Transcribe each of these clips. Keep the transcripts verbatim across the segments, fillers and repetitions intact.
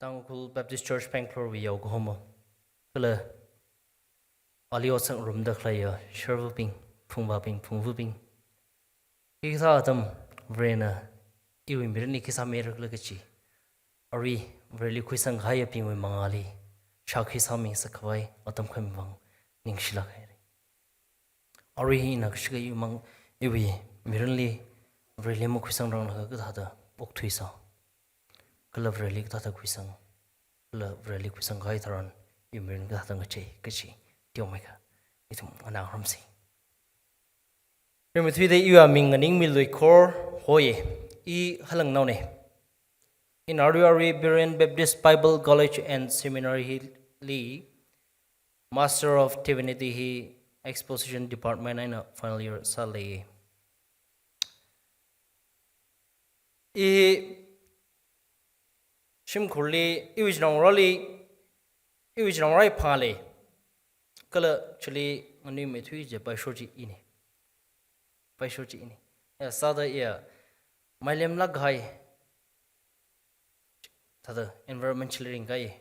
Tangkhul Baptist Church Bangalore wui yaokahoma, kala ali otsak ngarumda khaleiya sharvabing, phungvābing, phungvabing, hikathā atam Varena iwui mirinli khi sāmirakhala kachi, arui Vareli khuisangkahaiyabingwui mangāli shākhui sāmingasak khavai atam khamivang ningshilāk haira. Arui hi ina kashika iwui mang, iwui mirinli Vareli makhuisangranglakha kathāda okthuisa, kala Vareli kathāda khuisang, kala Vareli khuisangkahai tharan iwui mirin kathāda ngachei kachi teomeikha ithum nganāngarumsa. Rimeithuida iwui aming Nganingmei Loikhor hoi, i Halangnaona. Ina arui arui Berean Baptist Bible College and Seminary hili Master of Divinity hi Exposition Department eina final year sālei. I shimkhurli, iwui chinaongarāli, iwui chinaongarāwui phāli, kala chili nganuimeithui kaji paishok chi ina. Paishok chi ina. Ya, sāda ya, mailemlāk kahai, thāda environment chili ringkahai.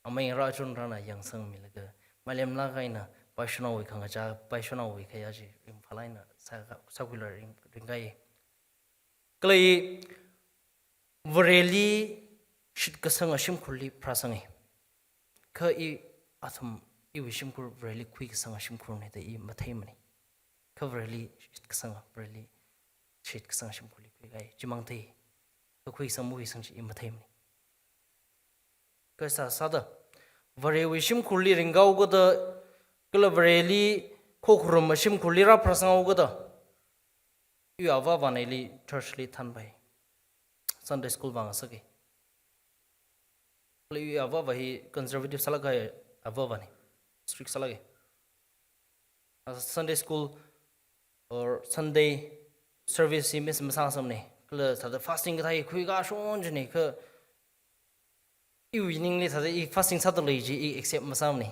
Amei ngarā chunrāna yangsangmilaga, mailemlāk kahaina, paishonaowui khangachā, paishonaowui khayā chi ringphālāk eina sā, sākhuilaga ring, ringkahai. Kala i Vareli shitkasanga shimkhurli pharāsanga. Kha i athum iwui shimkhur Vareli khuikasanga shimkhurna da i matheimana. Kha Vareli shitkasanga, Vareli shitkasanga shimkhurli khuikahai, chimang thei. Kha khuisang makhuisang chi i matheimana. Kha sā, sāda Varewui shimkhurli ringkahao kachida, kala Vareli khokharuma shimkhurli rāpharāsanghao kachida, iwui avāvana ili church li thanpai. Sunday school vāngasaka. Kala iwui avāva hi conservative sālāk kahai avāvana. Strict sālāka. As Sunday school or Sunday service hi miss masāngasakmana. Kala thāda fasting kathā hi khuikashon china, kha iwui ningli thāda i fasting sādalei chi i accept masāmana.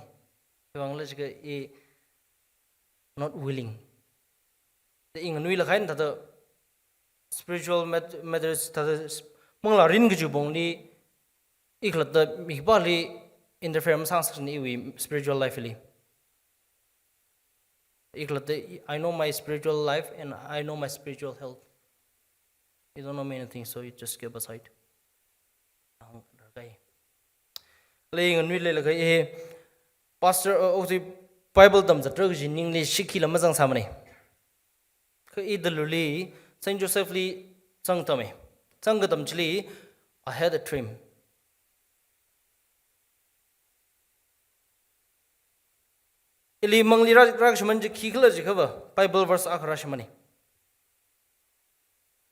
Khiwuivang khala jiakha i not willing. Da i nganuilakha eina thāda spiritual mat-, matters thāda s-, manglā rin kaji pongli i khalatta mi khipāli interfere masāngasakmana iwui spiritual life li. I khalatta, I know my spiritual life and I know my spiritual health. You don't know me anything, so you just keep aside. Hāngrarkai. Kala i nganuileilakha i pastor, uh, okathui Bible tamzatra kaji ningli shikhila mazangsāmana. Kha i Delhi li Saint Joseph li zangtama. Zangkatam chili, I had a dream. Ili mangli rā, rākashiman chi khikhala jiakhava, Bible verse akha rāshimana.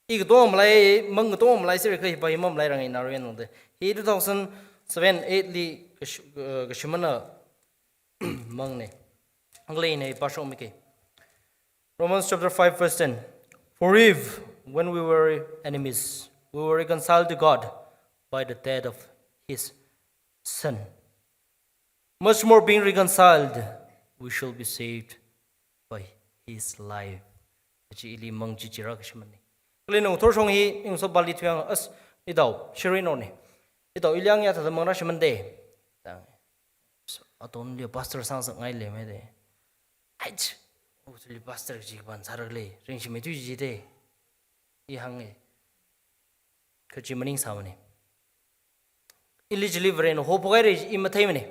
I katonga malai, mang katonga malai sir kha hi pa hi mamalairanga ina ren nungde. Hi two thousand seven eight li kash-, uh, kashimana mangna. Angle ina i pāshokmika. Romans chapter five verse ten. For if, when we were enemies, we were reconciled to God by the death of his Son, much more being reconciled, we shall be saved by his life. Kachi ili mang chi chi rākashimana. Kala ina ngathor shong hi, i ngasopali thuihāng, as, itao, Sherino na. Itao, ili angya thāda mang rāshimande. Tang. Atonli pastor sāngasakngaile made. Ach, okathuili pastor kaji kapan sārakle, ringshimei tui jide. I hānga. Kha chi maningsāmana. Ili chili Varena hophokhaira i matheimana.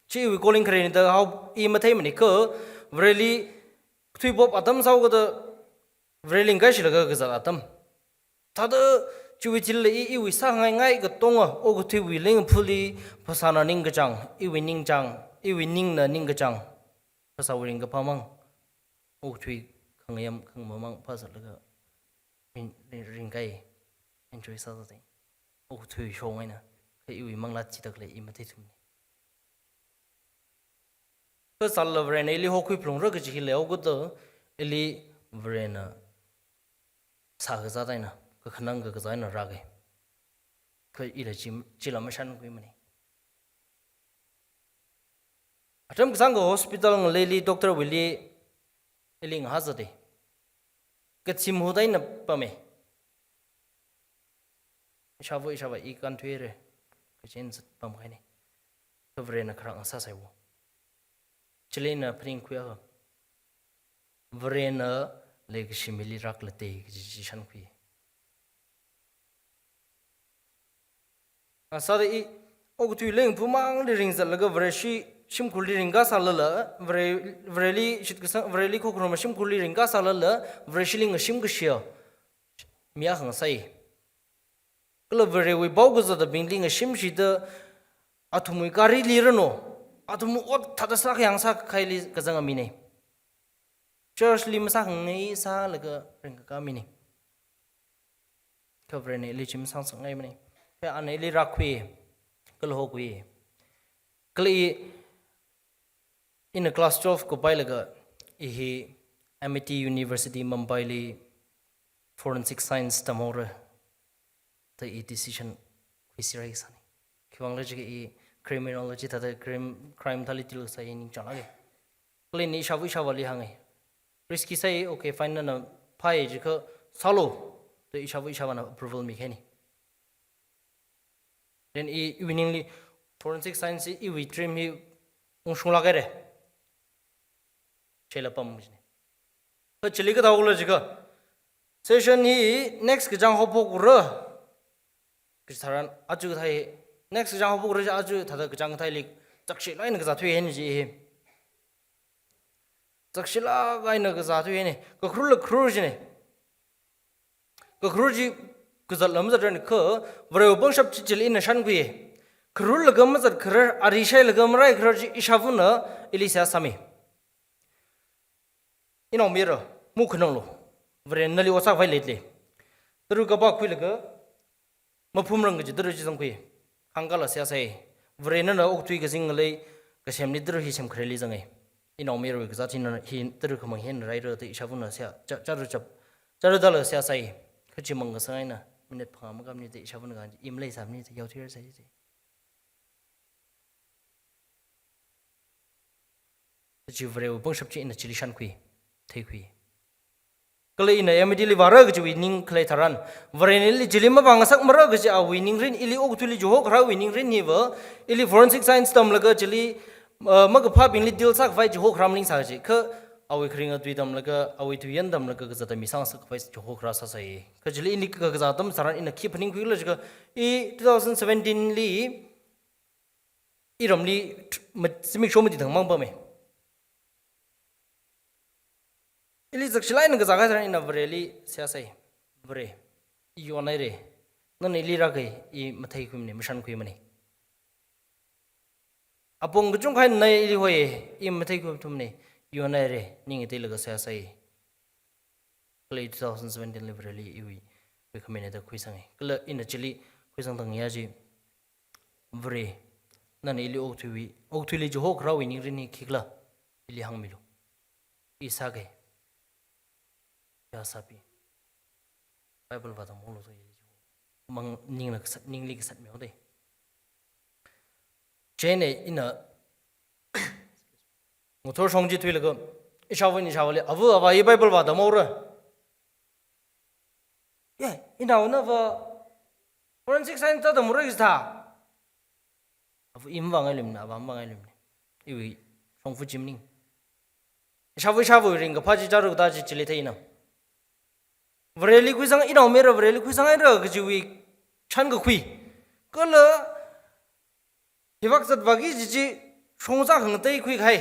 Chi iwui calling kharena da hao i matheimana. Kha Vareli thuipop atam sāhao kachida Vareli ngaishilaga kazat atam. Thāda chiwui thili i, iwui sāngaingai katonga, okathuiwui lengphuli phasāna ningkachāng, iwui ningchāng, iwui ningna ningkachāng, phasāwui ringkaphā mang, okathui khangayam khangma mang phāzatlaga ring, ring, ringkai, enjoy sāzatda. Okathui shong eina, kha iwui manglā chithākhala i matheithumana. Kha sālala Varena ili hokhui phalungra kaji hi leihao kachida, ili Varena sākazat eina, kakhanang kakazat eina rāka. Kha ila chi, chila mashankhuimana. Atam kasāngkha hospital ngaleili doctor wuili ili ngahāzata. Kachim hut eina pama. ishāva ishāvā i kānthuire, kachi eina zatpamkahaine. Kha Varena kharak ngasāsai wo. Chili ina phaningkhuiakha, Varena leikashi mili raklate kaji chi shānkhui. Ngasāda i okathui lengphumangli ringzatlaga Vareshi shimkhurli ringkasālala, Vare, Vareli shitkasang, Vareli khokharuma shimkhurli ringkasālala, Vareshili ngashimkashiya mi akha ngasai. Kala Varewui pao kazātabingli ngashimshida athumwui karili ranu, athumwui ot thāda sākhayang sākahaili kazanga mine. Church li masākhangai sālaga ringkaka mine. Kha Varena ili chi masāngasakngaimane. Kha ana ili rakkhui, kala hokhui. Kala i, ina class twelve kupailaga i hi Amity University Mumbai li forensic science tamhaora da i decision khuisirai sāne. Khiwuivang khala jiakha i criminology thāda crime, crime thāli deal sāi ningchānglāke. Kala ina ishāva ishāvāli hānge. Risky sāi, okay, fine, nana phāi jiakha sālu, da ishāva ishāvāna approval mikahaine. Then i, iwui ningli forensic science hi iwui dream hi ungshunglāk haire. Chila pam jine. Kha chili kathāhaokhala jiakha, session hi next kachāng haophokra kaji tharan, aja kathā hi, next kachāng haophokra chi aja thāda kachāng kathāli zakshilāk eina kazāthuihaine chi hi. Zakshilāk eina kazāthuihaine, kakharurla kharur jine. Kakharur chi kazatla mazatrane kha, Varewui pangshap chi chili ina shānkhui. Kharurlaga mazatkharar, ari shailaga maraikharar chi ishāvana ili seihā sāmi. Inaomayara, makhananglu. Varena nali ot sākhavai leile. Tara kapā khuilaga maphumrang kaji tara chi zangkhui. Khangkala seihā sāi. Varena nana okathui kazing ngalei kasemli tara hi semkhareli zange. Inaomayara kazāt hina hi tara khamang hi eina raira da ishāvana seihā, chā, chāra chap, chāra dala seihā sāi. Kha chimang kasang eina minute phangā makapmane da ishāvana kahāng chi, i maleisāmane da yaothuirar sāi chi. Chi Varewui pangshap chi ina chili shānkhui, theikhui. Kala ina Amity li vāra kajiwui ning khalei tharan, Varena ili chili mavāngasakmara kaji awui ningrin, ili okathuili chihokharāwui ningrin hiva, ili forensic science tamlaga chili, uh, makaphābingli deal sākhavai chihokharā maningsā kaji. Kha awui kharinga tui tamlaga, awui tuiyan tamlaga kazata mi sāngasakkhavai chihokharā sāsai. Kha chili ini kakazā atam tharan ina khi phaningkhuikhala jiakha, i two thousand seventeen li iramli tr-, ma-, zimiksho mati thangmang pame. Ili zakshilāk eina kazākahai tharan ina Vareli seihā sāi. Vare, i yonhaire. Nana ili rākahai, i matheikhuimane, mashānkhuimane. Apong kachungkha eina ili hoiye, i matheikhuithumne, yonhaire, ning ngateilaga seihā sāi. Kala i two thousand seventeen li Vareli iwui, iwui khamenada khuisange. Kala ina chili khuisang thangya chi, Vare, nana ili okathuiwui, okathuili chihokharāwui ningrin hi khikhala, ili hāngmilu. I sāke. Ya sāpi. Bible vātamhaolu so ili chi. Mang ningla kasat, ningli kasat mihaode. Chieina ina ngathor shong chi thuilaga, ishāva eina ishāvāli, ava, avā, i Bible vātamhaora. Ye, inaonava forensic science ta tamhaora kaji thā. Ava i mavāngailumne, avā mavāngailumne. Iwui shongfa chi maning. Ishāva ishāvāwui ringkaphā chi chāra katā chi chili theina. Vareli khuisang, inaomayara Vareli khuisanghaira kajiwui chānkakhui. Kala hivāk zatvāki kaji chi shongza khangatei khuikahai.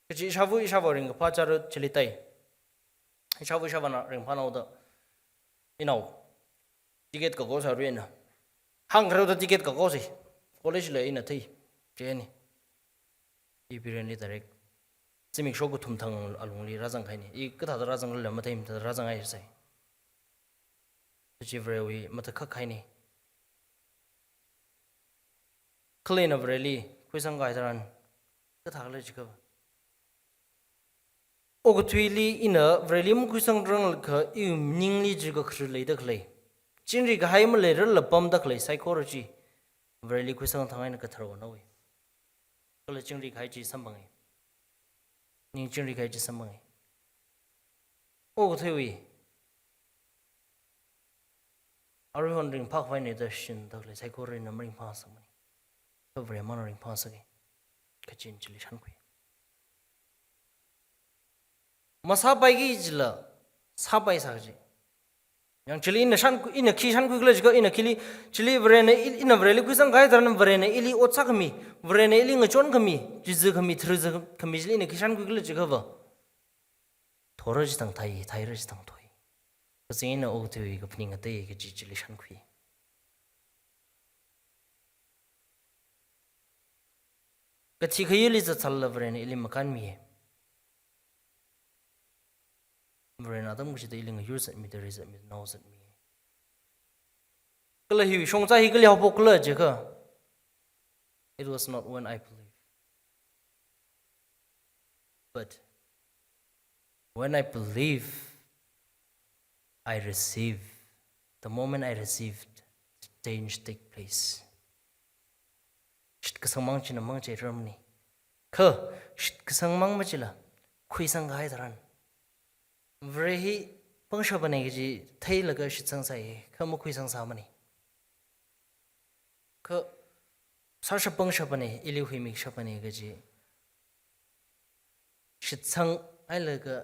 Kaji ishāva ishāvā ringkaphā chāra chili tai. Ishāva ishāvāna ringphānaoda, inao, ticket kako sāra eina. Hāngkharāda ticket kako sāi. College la ina thei. Chieina i Birenli direct zimiksho kathum thang alungli rāzangkahaine. I kathāda rāzanglala matheimana, thāda rāzanghai sāi. Chi Varewui matakhak kahaine. Kala ina Vareli khuisangkahai tharan, kathākhala jiakha, okathuili ina Vareli makhuisangranglakha iwui ningli jiakha kharā leida khalei, chingri kahai maleirarla pamda khalei saikora chi Vareli khuisang thang eina kathar onhaowe. Kala chingri kahai chi samphange. Ning chingri kahai chi samphange. Okathuiwui Aruihon ringphākhavai eina da shichinda khalei saikora eina maringphāsakmana. Kha Varemana ringphāsaka. Kha chi ina chili shānkhui. Masāpaiki jila, sāpaisā kaji. Yang chili ina shān, ina khi shānkhuikhala jiakha, ina khili, chili Varena i-, ina Vareli khuisangkahai tharan Varena ili ot sākhami, Varena ili ngachonkhami, chizi khami, thrizi khami chili ina khi shānkhuikhala jiakhava, thora chithang thai, thaira chithang thoi. Kazing eina okathui kaphaning ngatei kaji chili shānkhui. Kathi khayili zatsālala Varena ili makānmiya. Varena atam kachida ili ngayur zatmida, rizatmida, naozatmi. Kala hi shongza hi kali haophok khala jiakha, it was not when I believe. But when I believe, I receive. The moment I received, change take place. Shitkasang mang china mang chi rarmana. Kha, shitkasang mang machila, khuisangkahai tharan, Vare hi pangshapana kaji theilaga shitsangsai, kha makhuisangsāmana. Kha, sāshap pangshapana, ili huimikshapana kaji shitsanghailaga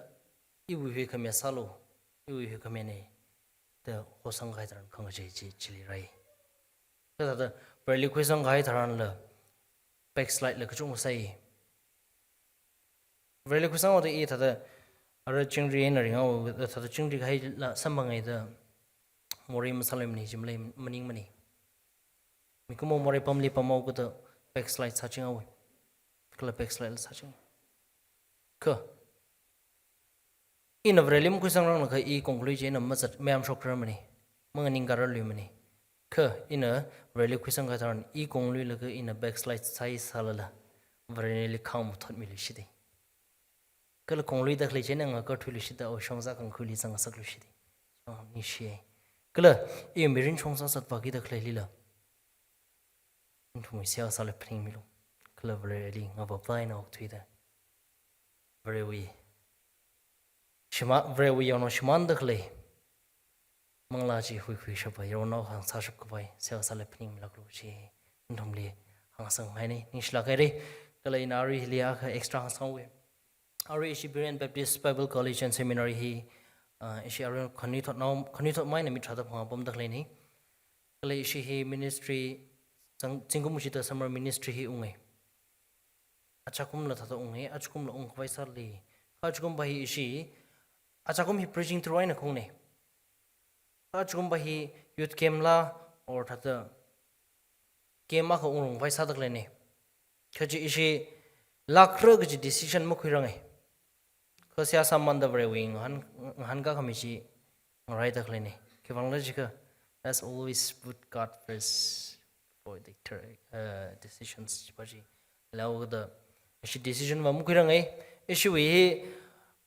iwui huikhamiya sālu, iwui huikhamiya nei, da hosangkahai tharan khangachei chi chili rai. Kha thāda, Vareli khuisangkahai tharanla, backslide la kachungkha sāi. Vareli khuisanghaoda i thāda, ara chingri eina ringhaoda thāda chingri kahaila samphanghaida, morei masāluimana, chi malei maningmana. Mikumo morei pamli pamhaokada backslide sāchinghaowa. Kala backslide la sāching. Kha, ina Vareli makhuisangranglakha i konglui chi eina mazat mayamshokrarmana, manganingkārarluimana. Kha, ina Vareli khuisangkahai tharan i kongluilaga ina backslide sāsālala, Varena ili khangamathotmiluishita. Kala kongluida khalei chi eina ngakarthuiluishita, o shongza kangkhuili zangngasakluishita. Oh, ningshiya. Kala, i mirin shongza zatvākida khaleilila, nathumwui seihā sāla phaningmilu. Kala Vareli ngavāpā eina okthuida, Varewui shima-, Varewui yaonao shimānda khalei manglā chi huikhuishapa, yaronao hāngsāshapkhavai seihā sāla phaningmilāklu chi nathumli hāngsanghaina, ningshilāk haira. Kala ina arui hili akha extra hāngsanghaowa. Arui ishi Berean Baptist Bible College and Seminary hi, ah, ishi arui khanuithotnao, khanuithotmei eina mi tharāda phangā pamda khaleina. Kala ishi hi ministry, zang-, zingkum kachida summer ministry hi unga. Achakumla thāda unga, achakumla ungkhavai sāli. Kha achakumva hi ishi, achakum hi preaching through eina khaungna. Kha achakumva hi youth camp la, or thāda camp akha ungrumkhavai sāda khaleina. Kha chi ishi lākra kaji decision makhuiranga. Kha seihā sāmamānda Varewui ngahān, ngahānkākhami chi ngaraida khaleina. Khiwuivangkhala jiakha, let's always put God first for the ter-, uh, decisions jiva chi. Laoda, ishi decision va makhuiranga, ishiwui hi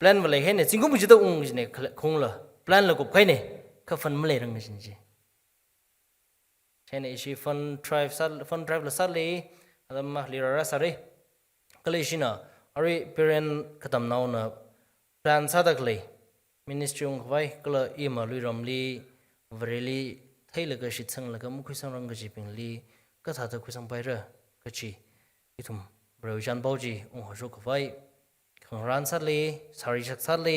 plan va leikahaina, zingkum kachida ung kajina, khala-, khaungla, plan la kupkahaina, kha fund maleiranga kajina chi. Chieina ishi fund drive sā, fund drive la sāli, atam akhali rāra sāra. Kala ishina, arui Berean katamnaona plan sāda khalei, ministry ungkhavai, kala i maluiramli, Vareli theilaga shitsanglaga makhuisangrang kajibingli, kathāda khuisangpaira kaji, ithum Varewui chānpao chi unghaoshokkhavai, khangarān sāli, sāri shak sāli,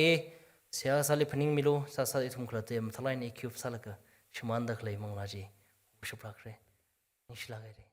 seihā sāli phaningmilu, sāsā ithum khalatta mathālāk eina equip sālaga, shimānda khalei manglā chi, ungshap lākra. Ningshilāk haira.